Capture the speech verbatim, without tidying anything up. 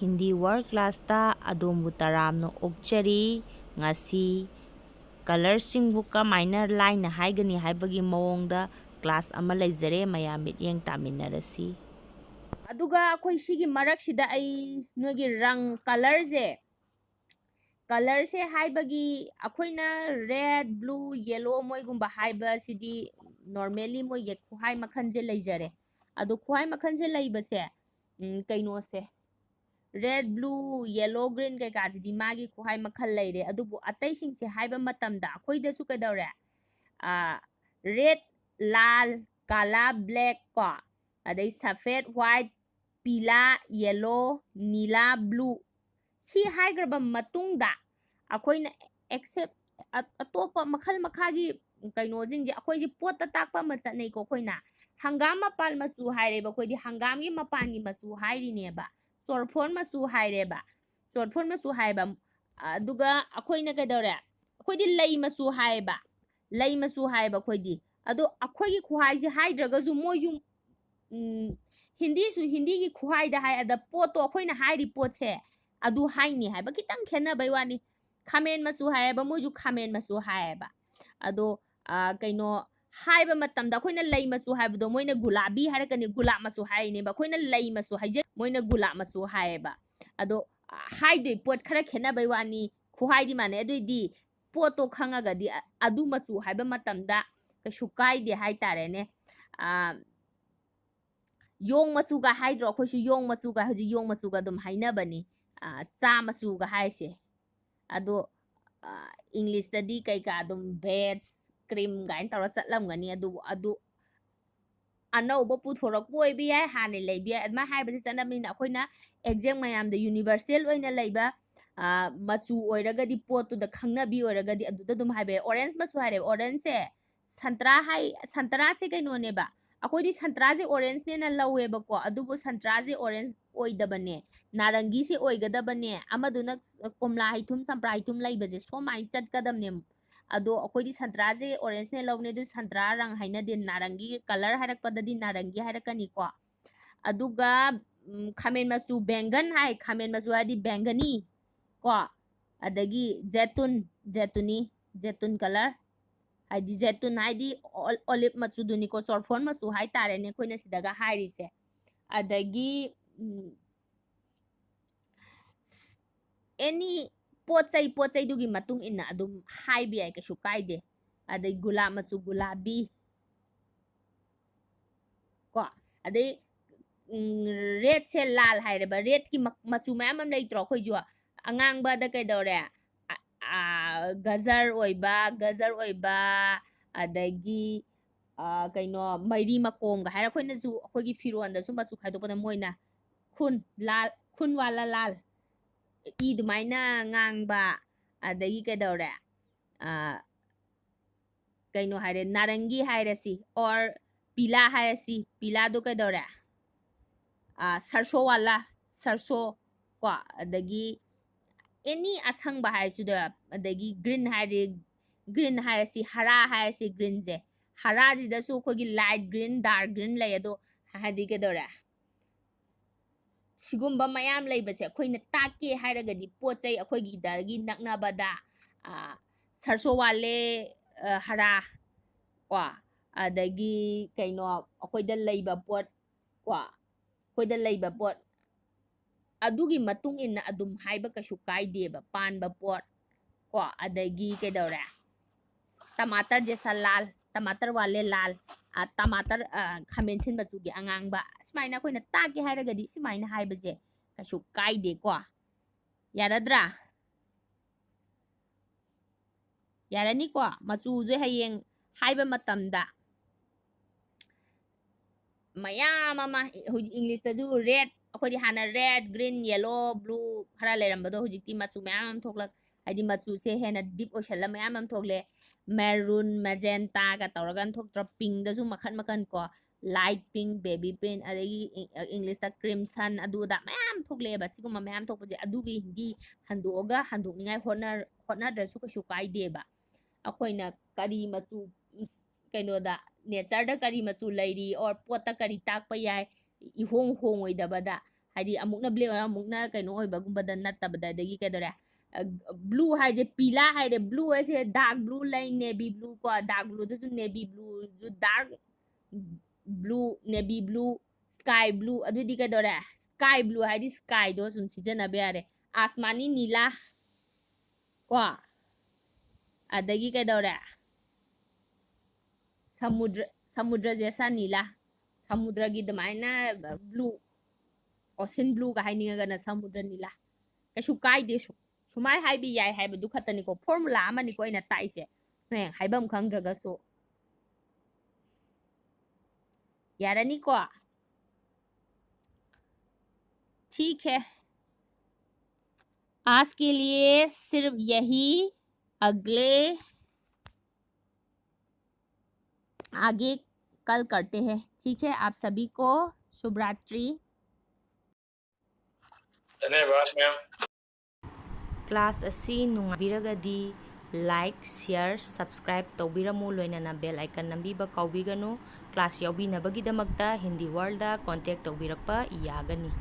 Hindi World Classꯇ ꯑꯗꯣꯝꯕꯨ ꯇꯔꯥꯝꯅ ꯑꯣꯛꯆꯔꯤ꯫ ꯉꯁꯤ colorꯁꯤꯡꯕꯨ ꯀꯃꯥꯏꯅ ꯂꯥꯏꯅ ꯍꯥꯏꯒꯅꯤ ꯍꯥꯏꯕꯒꯤ ꯃꯑꯣꯡꯗ class ꯑꯃ ꯂꯩꯖꯔꯦ, ꯃꯌꯥꯝ ꯃꯤꯠꯌꯦꯡ ꯇꯥꯃꯤꯟꯅꯔꯁꯤ꯫ ꯑꯗꯨꯒ ꯑꯩꯈꯣꯏ ꯁꯤꯒꯤ ꯃꯔꯛꯁꯤꯗ ꯑꯩ ꯅꯣꯏꯒꯤ ꯔꯪ colorꯁꯦ, colorꯁꯦ ꯍꯥꯏꯕꯒꯤ ꯑꯩꯈꯣꯏꯅ red, blue, yellow ꯃꯣꯏꯒꯨꯝꯕ ꯍꯥꯏꯕꯁꯤꯗꯤ normally ꯃꯣꯏꯒꯤ ꯈꯨꯍꯥꯏ ꯃꯈꯜꯁꯦ ꯂꯩꯖꯔꯦ꯫ ꯑꯗꯣ ꯈꯨꯍꯥꯏ ꯃꯈꯜꯁꯦ ꯂꯩꯕꯁꯦ, ꯎꯝ, ꯀꯩꯅꯣꯁꯦ, red, blue, yellow, green ꯀꯩꯀꯥꯁꯤꯗꯤ ꯃꯥꯒꯤ ꯈꯨꯍꯥꯏ ꯃꯈꯜ ꯂꯩꯔꯦ꯫ ꯑꯗꯨꯕꯨ ꯑꯇꯩꯁꯤꯡꯁꯦ ꯍꯥꯏꯕ ꯃꯇꯝꯗ ꯑꯩꯈꯣꯏꯗꯁꯨ ꯀꯩꯗꯧꯔꯦ? ꯑꯥ, red, ꯂꯥꯜ, ꯀꯥꯂꯥ, black ꯀꯣ, ꯑꯗꯩ ꯁꯐꯦꯠ, white, ꯄꯤꯂꯥ, yellow, ꯅꯤꯂꯥ, blue꯫ ꯁꯤ ꯍꯥꯏꯈ꯭ꯔꯕ ꯃꯇꯨꯡꯗ ꯑꯩꯈꯣꯏꯅ except ꯑ-, ꯑꯇꯣꯞꯄ ꯃꯈꯜ ꯃꯈꯥꯒꯤ ꯀꯩꯅꯣꯁꯤꯡꯁꯦ ꯑꯩꯈꯣꯏꯁꯦ ꯄꯣꯠꯇ ꯇꯥꯛꯄ ꯑꯃ ꯆꯠꯅꯩꯀꯣ ꯑꯩꯈꯣꯏꯅ꯫ ꯍꯪꯒꯥꯝ ꯃꯄꯥꯟ ꯃꯆꯨ ꯍꯥꯏꯔꯦꯕ, ꯑꯩꯈꯣꯏꯗꯤ ꯍꯪꯒꯥꯝꯒꯤ ꯃꯄꯥꯟꯒꯤ ꯃꯆꯨ ꯍꯥꯏꯔꯤꯅꯦꯕ, ꯆꯣꯔꯐꯣꯟ ꯃꯆꯨ ꯍꯥꯏꯔꯦꯕ, ꯆꯣꯔꯐꯣꯟ ꯃꯆꯨ ꯍꯥꯏꯕ꯫ ꯑꯗꯨꯒ ꯑꯩꯈꯣꯏꯅ ꯀꯩꯗꯧꯔꯦ? ꯑꯩꯈꯣꯏꯗꯤ ꯂꯩ ꯃꯆꯨ ꯍꯥꯏꯌꯦꯕ, ꯂꯩ ꯃꯆꯨ ꯍꯥꯏꯌꯦꯕ ꯑꯩꯈꯣꯏꯗꯤ꯫ ꯑꯗꯣ ꯑꯩꯈꯣꯏꯒꯤ ꯈꯨꯍꯥꯏꯁꯦ ꯍꯥꯏꯗ꯭ꯔꯒꯁꯨ ꯃꯣꯏꯁꯨ, ꯎꯝ, ꯍꯤꯟꯗꯤꯁꯨ ꯍꯤꯟꯗꯤꯒꯤ ꯈꯨꯍꯥꯏꯗ ꯍꯥꯏ, ꯑꯗ ꯄꯣꯠꯇꯣ ꯑꯩꯈꯣꯏꯅ ꯍꯥꯏꯔꯤ ꯄꯣꯠꯁꯦ ꯑꯗꯨ ꯍꯥꯏꯅꯤ ꯍꯥꯏꯕ ꯈꯤꯇꯪ ꯈꯦꯠꯅꯕꯩ ꯋꯥꯅꯤ꯫ ꯈꯥꯃꯦꯟ ꯃꯆꯨ ꯍꯥꯏꯌꯦꯕ, ꯃꯣꯏꯁꯨ ꯈꯥꯃꯦꯟ ꯃꯆꯨ ꯍꯥꯏꯌꯦꯕ꯫ ꯑꯗꯣ, ꯑ, ꯀꯩꯅꯣ ꯍꯥꯏꯕ ꯃꯇꯝꯗ ꯑꯩꯈꯣꯏꯅ ꯂꯩ ꯃꯆꯨ ꯍꯥꯏꯕꯗꯣ ꯃꯣꯏꯅ ꯒꯨꯂꯥꯕꯤ ꯍꯥꯏꯔꯛꯀꯅꯤ, ꯒꯨꯂꯥꯞ ꯃꯆꯨ ꯍꯥꯏꯔꯤꯅꯦꯕ꯫ ꯑꯩꯈꯣꯏꯅ ꯂꯩ ꯃꯆꯨ ꯍꯥꯏꯖꯩ, ꯃꯣꯏꯅ ꯒꯨꯂꯥꯞ ꯃꯆꯨ ꯍꯥꯏꯌꯦꯕ꯫ ꯑꯗꯣ, ꯑ, ꯍꯥꯏꯗꯣꯏ ꯄꯣꯠ ꯈꯔ ꯈꯦꯠꯅꯕꯩ ꯋꯥꯅꯤ, ꯈꯨꯍꯥꯏꯗꯤ ꯃꯥꯟꯅꯩ꯫ ꯑꯗꯨꯏꯗꯤ ꯄꯣꯠꯇꯣ ꯈꯪꯉꯒꯗꯤ ꯑ-, ꯑꯗꯨ ꯃꯆꯨ ꯍꯥꯏꯕ ꯃꯇꯝꯗ ꯀꯩꯁꯨ ꯀꯥꯏꯗꯦ ꯍꯥꯏꯇꯥꯔꯦꯅꯦ꯫ ꯑ, ꯌꯣꯡ ꯃꯆꯨꯒ ꯍꯥꯏꯗ꯭ꯔꯣ? ꯑꯩꯈꯣꯏꯁꯨ ꯌꯣꯡ ꯃꯆꯨꯒ, ꯍꯧꯖꯤꯛ ꯌꯣꯡ ꯃꯆꯨꯒ ꯑꯗꯨꯝ ꯍꯥꯏꯅꯕꯅꯤ, ꯑ, ꯆꯥ ꯃꯆꯨꯒ ꯍꯥꯏꯁꯦ꯫ ꯑꯗꯣ, ꯑ, Englishꯇꯗꯤ ꯀꯩꯀꯥ ꯑꯗꯨꯝ beige, cream ꯀꯥꯏꯅ ꯇꯧꯔ ꯆꯠꯂꯝꯒꯅꯤ꯫ ꯑꯗꯨꯕꯨ ꯑꯗꯨ ꯑꯅꯧꯕ ꯄꯨꯊꯣꯔꯛꯄ ꯑꯣꯏꯕ ꯌꯥꯏ, ꯍꯥꯟꯅ ꯂꯩꯕ ꯌꯥꯏ꯫ ꯑꯗꯨꯃꯥꯏꯅ ꯍꯥꯏꯕꯁꯦ ꯆꯠꯅꯕꯅꯤꯅ ꯑꯩꯈꯣꯏꯅ exact ꯃꯌꯥꯝꯗ universal ꯑꯣꯏꯅ ꯂꯩꯕ, ꯑ, ꯃꯆꯨ ꯑꯣꯏꯔꯒꯗꯤ, ꯄꯣꯠꯇꯨꯗ ꯈꯪꯅꯕꯤ ꯑꯣꯏꯔꯒꯗꯤ ꯑꯗꯨꯗ ꯑꯗꯨꯝ ꯍꯥꯏꯕ ꯌꯥꯏ꯫ Orange ꯃꯆꯨ ꯍꯥꯏꯔꯦ, orangeꯁꯦ ꯁꯟꯇ꯭ꯔꯥ ꯍꯥꯏ, ꯁꯟꯇ꯭ꯔꯥꯁꯦ ꯀꯩꯅꯣꯅꯦꯕ, ꯑꯩꯈꯣꯏꯗꯤ ꯁꯟꯇ꯭ꯔꯥꯁꯦ orangeꯅꯦꯅ ꯂꯧꯋꯦꯕꯀꯣ, ꯑꯗꯨꯕꯨ ꯁꯟꯇ꯭ꯔꯥꯁꯦ orange ꯑꯣꯏꯗꯕꯅꯦ, ꯅꯥꯔꯪꯒꯤꯁꯦ ꯑꯣꯏꯒꯗꯕꯅꯦ, ꯑꯃꯗꯨꯅ ꯀꯣꯝꯂꯥ ꯍꯩꯊꯨꯝ, ꯆꯝꯄ꯭ꯔꯥ ꯍꯩꯊꯨꯝ ꯂꯩꯕꯁꯦ ꯁꯣꯃꯥꯏꯅ ꯆꯠꯀꯗꯕꯅꯦ꯫ ꯑꯗꯣ ꯑꯩꯈꯣꯏꯗꯤ ꯁꯟꯇ꯭ꯔꯥꯁꯦ orangeꯅꯦ ꯂꯧꯕꯅꯦ, ꯑꯗꯨ ꯁꯟꯇ꯭ꯔꯥ ꯔꯪ ꯍꯥꯏꯅꯗꯦ, ꯅꯥꯔꯪꯒꯤ color ꯍꯥꯏꯔꯛꯄꯗꯗꯤ ꯅꯥꯔꯪꯒꯤ ꯍꯥꯏꯔꯛꯀꯅꯤꯀꯣ꯫ ꯑꯗꯨꯒ ꯎꯝ, ꯈꯥꯃꯦꯟ ꯃꯆꯨ ꯕꯦꯡꯒꯟ ꯍꯥꯏ, ꯈꯥꯃꯦꯟ ꯃꯆꯨ ꯍꯥꯏꯗꯤ ꯕꯦꯡꯒꯅꯤ ꯀꯣ꯫ ꯑꯗꯒꯤ ꯖꯦꯇꯨꯟ, ꯖꯦꯇꯨꯅꯤ, ꯖꯦꯇꯨꯟ color꯫ ꯍꯥꯏꯗꯤ ꯖꯦꯇꯨꯟ ꯍꯥꯏꯗꯤ ꯑꯣ-, olive ꯃꯆꯨꯗꯨꯅꯤꯀꯣ, ꯆꯣꯔꯐꯣꯟ ꯃꯆꯨ ꯍꯥꯏꯇꯥꯔꯦꯅꯦ ꯑꯩꯈꯣꯏꯅ ꯁꯤꯗꯒ ꯍꯥꯏꯔꯤꯁꯦ꯫ ꯑꯗꯒꯤ, ꯎꯝ, any ꯄꯣꯠ ꯆꯩ, ꯄꯣꯠ ꯆꯩꯗꯨꯒꯤ ꯃꯇꯨꯡ ꯏꯟꯅ ꯑꯗꯨꯝ ꯍꯥꯏꯕ ꯌꯥꯏ, ꯀꯩꯁꯨ ꯀꯥꯏꯗꯦ꯫ ꯑꯗꯩ ꯒꯨꯂꯥꯞ ꯃꯆꯨ, ꯒꯨꯂꯥꯕꯤ ꯀꯣ꯫ ꯑꯗꯩ, ꯎꯝ, redꯁꯦ ꯂꯥꯜ ꯍꯥꯏꯔꯦꯕ꯫ Redꯀꯤ ꯃ-, ꯃꯆꯨ ꯃꯌꯥꯝ ꯑꯃ ꯂꯩꯇ꯭ꯔꯣ ꯑꯩꯈꯣꯏꯁꯨ? ꯑꯉꯥꯡꯕꯗ ꯀꯩꯗꯧꯔꯦ? ꯑ-, ꯑ, ꯒꯖꯔ ꯑꯣꯏꯕ, ꯒꯖꯔ ꯑꯣꯏꯕ, ꯑꯗꯒꯤ, ꯑ, ꯀꯩꯅꯣ, ꯃꯩꯔꯤ ꯃꯀꯣꯝꯒ ꯍꯥꯏꯔ ꯑꯩꯈꯣꯏꯅꯁꯨ ꯑꯩꯈꯣꯏꯒꯤ ꯐꯤꯔꯣꯟꯗꯁꯨ ꯃꯆꯨ ꯈꯥꯏꯗꯣꯛꯄꯗ ꯃꯣꯏꯅ ꯈꯨꯟ, ꯂꯥꯜ, ꯈꯨꯟ ꯋꯥꯂ ꯂꯥꯜ, ꯏ ꯑꯗꯨꯃꯥꯏꯅ ꯉꯥꯡꯕ, ꯑꯗꯒꯤ ꯀꯩꯗꯧꯔꯦ? ꯑ, ꯀꯩꯅꯣ ꯍꯥꯏꯔꯦ, ꯅꯥꯔꯪꯒꯤ ꯍꯥꯏꯔꯁꯤ, or ꯄꯤꯂꯥ ꯍꯥꯏꯔꯁꯤ, ꯄꯤꯂꯥꯗꯣ ꯀꯩꯗꯧꯔꯦ? ꯑ, ꯁꯔꯁꯣ ꯋꯥꯂꯥ, ꯁꯔꯁꯣ ꯀꯣ, ꯑꯗꯒꯤ any ꯑꯁꯪꯕ ꯍꯥꯏꯔꯁꯨ, ꯑꯗꯒꯤ green ꯍꯥꯏꯔꯗꯤ, green ꯍꯥꯏꯔꯁꯤ, ꯍꯔꯥ ꯍꯥꯏꯔꯁꯤ, greenꯁꯦ꯫ ꯍꯔꯥꯁꯤꯗꯁꯨ ꯑꯩꯈꯣꯏꯒꯤ light green, dark green ꯂꯩ꯫ ꯑꯗꯣ ꯍꯥꯏꯗꯤ ꯀꯩꯗꯧꯔꯦ? ꯁꯤꯒꯨꯝꯕ ꯃꯌꯥꯝ ꯂꯩꯕꯁꯦ ꯑꯩꯈꯣꯏꯅ ꯇꯥꯛꯀꯦ ꯍꯥꯏꯔꯒꯗꯤ ꯄꯣꯠ ꯆꯩ ꯑꯩꯈꯣꯏꯒꯤꯗꯒꯤ ꯅꯛꯅꯕꯗ, ꯑ, ꯁꯔꯁꯣ ꯋꯥꯂꯦ, ꯑ, ꯍꯔꯥ ꯀꯣ, ꯑꯗꯒꯤ ꯀꯩꯅꯣ ꯑꯩꯈꯣꯏꯗ ꯂꯩꯕ ꯄꯣꯠ ꯀꯣ, ꯑꯩꯈꯣꯏꯗ ꯂꯩꯕ ꯄꯣꯠ ꯑꯗꯨꯒꯤ ꯃꯇꯨꯡ ꯏꯟꯅ ꯑꯗꯨꯝ ꯍꯥꯏꯕ ꯀꯩꯁꯨ ꯀꯥꯏꯗꯦꯕ꯫ ꯄꯥꯟꯕ ꯄꯣꯠ ꯀꯣ, ꯑꯗꯒꯤ ꯀꯩꯗꯧꯔꯦ? ꯇꯃꯥꯇꯔ ꯖꯦꯁꯥ ꯂꯥꯜ, ꯇꯃꯥꯇꯔ ꯋꯥꯂꯦ ꯂꯥꯜ, ꯑ, ꯇꯃꯥꯇꯔ, ꯑ, ꯈꯥꯃꯦꯟ ꯑꯁꯤꯟ ꯃꯆꯨꯒꯤ ꯑꯉꯥꯡꯕ, ꯁꯨꯃꯥꯏꯅ ꯑꯩꯈꯣꯏꯅ ꯇꯥꯛꯀꯦ ꯍꯥꯏꯔꯒꯗꯤ ꯁꯨꯃꯥꯏꯅ ꯍꯥꯏꯕꯁꯦ ꯀꯩꯁꯨ ꯀꯥꯏꯗꯦꯀꯣ꯫ ꯌꯥꯔꯗ꯭ꯔꯥ? ꯌꯥꯔꯅꯤꯀꯣ? ꯃꯆꯨꯁꯦ ꯍꯌꯦꯡ ꯍꯥꯏꯕ ꯃꯇꯝꯗ ꯃꯌꯥꯝ ꯑꯃ, ꯍꯧꯖꯤꯛ Englishꯇꯁꯨ red, ꯑꯩꯈꯣꯏꯗꯤ ꯍꯥꯟꯅ red, green, yellow, blue ꯈꯔ ꯂꯩꯔꯝꯕꯗꯣ ꯍꯧꯖꯤꯛꯇꯤ ꯃꯆꯨ ꯃꯌꯥꯝ ꯑꯃ ꯊꯣꯛꯂꯛ-, ꯍꯥꯏꯗꯤ ꯃꯆꯨꯁꯦ ꯍꯦꯟꯅ deep ꯑꯣꯏꯁꯜꯂ ꯃꯌꯥꯝ ꯑꯃ ꯊꯣꯛꯂꯦ꯫ Maroon, magentaꯒ ꯇꯧꯔꯒ ꯊꯣꯛꯇ꯭ꯔꯣ? Pinkꯗꯁꯨ ꯃꯈꯟ ꯃꯈꯟ ꯀꯣ, light pink, baby pink, ꯑꯗꯒꯤ ꯏ-, Englishꯇ crimson, ꯑꯗꯨ ꯑꯗꯥ ꯃꯌꯥꯝ ꯊꯣꯛꯂꯛꯑꯦꯕ꯫ ꯁꯤꯒꯨꯝꯕ ꯃꯌꯥꯝ ꯊꯣꯛꯄꯁꯦ ꯑꯗꯨꯒꯤ ꯍꯤꯟꯗꯤ ꯍꯟꯗꯣꯛꯑꯒ ꯍꯟꯗꯣꯛꯅꯤꯡꯉꯥꯏ ꯍꯣꯠꯅ-, ꯍꯣꯠꯅꯗ꯭ꯔꯁꯨ ꯀꯩꯁꯨ ꯀꯥꯏꯗꯦꯕ꯫ ꯑꯩꯈꯣꯏꯅ ꯀꯔꯤ ꯃꯆꯨ, ꯎꯝ, ꯀꯩꯅꯣꯗ, natureꯗ ꯀꯔꯤ ꯃꯆꯨ ꯂꯩꯔꯤ, or ꯄꯣꯠꯇ ꯀꯔꯤ ꯇꯥꯛꯄ ꯌꯥꯏ, ꯏꯍꯣꯡ ꯍꯣꯡꯉꯣꯏꯗꯕꯗ, ꯍꯥꯏꯗꯤ ꯑꯃꯨꯛꯅ black ꯑꯣꯏꯔ ꯑꯃꯨꯛꯅ ꯀꯩꯅꯣ ꯑꯣꯏꯕꯒꯨꯝꯕꯗ ꯅꯠꯇꯕꯗ꯫ ꯑꯗꯒꯤ ꯀꯩꯗꯧꯔꯦ? Blue ꯍꯥꯏꯁꯦ, ꯄꯤꯂꯥ ꯍꯥꯏꯔꯦ, blue ꯍꯥꯏꯁꯦ dark blue ꯂꯩ, navy blue ꯀꯣ, dark blueꯗꯁꯨ navy blueꯁꯨ dark blue, navy blue, sky blue, ꯑꯗꯨꯗꯤ ꯀꯩꯗꯧꯔꯦ? Sky blue ꯍꯥꯏꯗꯤ skyꯗꯣ ꯁꯨꯝ ꯁꯤꯖꯤꯟꯅꯕ ꯌꯥꯔꯦ꯫ ꯑꯥꯁꯃꯥꯅꯤ ꯅꯤꯂꯥ ꯀꯣ, ꯑꯗꯒꯤ ꯀꯩꯗꯧꯔꯦ? ꯁꯃꯨꯗ꯭ꯔ, ꯁꯃꯨꯗ꯭ꯔ ꯖꯦꯁꯥ ꯅꯤꯂꯥ, ꯁꯃꯨꯗ꯭ꯔꯒꯤ ꯑꯗꯨꯃꯥꯏꯅ blue, ocean blueꯒ ꯍꯥꯏꯅꯤꯡꯉꯒꯅ ꯁꯃꯨꯗ꯭ꯔ ꯅꯤꯂꯥ꯫ ꯀꯩꯁꯨ ꯀꯥꯏꯗꯦ, ꯁꯨ-, ꯁꯨꯃꯥꯏ ꯍꯥꯏꯕ ꯌꯥꯏ ꯍꯥꯏꯕꯗꯨ ꯈꯛꯇꯅꯤꯀꯣ, formula ꯑꯃꯅꯤꯀꯣ ꯑꯩꯅ ꯇꯥꯛꯏꯁꯦ, ꯅꯣꯏ ꯍꯥꯏꯐꯝ ꯈꯪꯗ꯭ꯔꯒꯁꯨ꯫ ꯌꯥꯔꯅꯤꯀꯣ? ठीक है, आज के लिए सिर्फ यही, अगले, आगे कल करते हैं। ठीक है, आप सभी को शुभ रात्रि। धन्यवाद मैम। Class ꯑꯁꯤ ꯅꯨꯡꯉꯥꯏꯕꯤꯔꯒꯗꯤ like, share, subscribe ꯇꯧꯕꯤꯔꯝꯃꯨ, ꯂꯣꯏꯅꯅ bell icon ꯅꯝꯕꯤꯕ ꯀꯥꯎꯕꯤꯒꯅꯨ꯫ Class ꯌꯥꯎꯕꯤꯅꯕꯒꯤꯗꯃꯛꯇ Hindi Worldꯗ contact ꯇꯧꯕꯤꯔꯛꯄ ꯌꯥꯒꯅꯤ꯫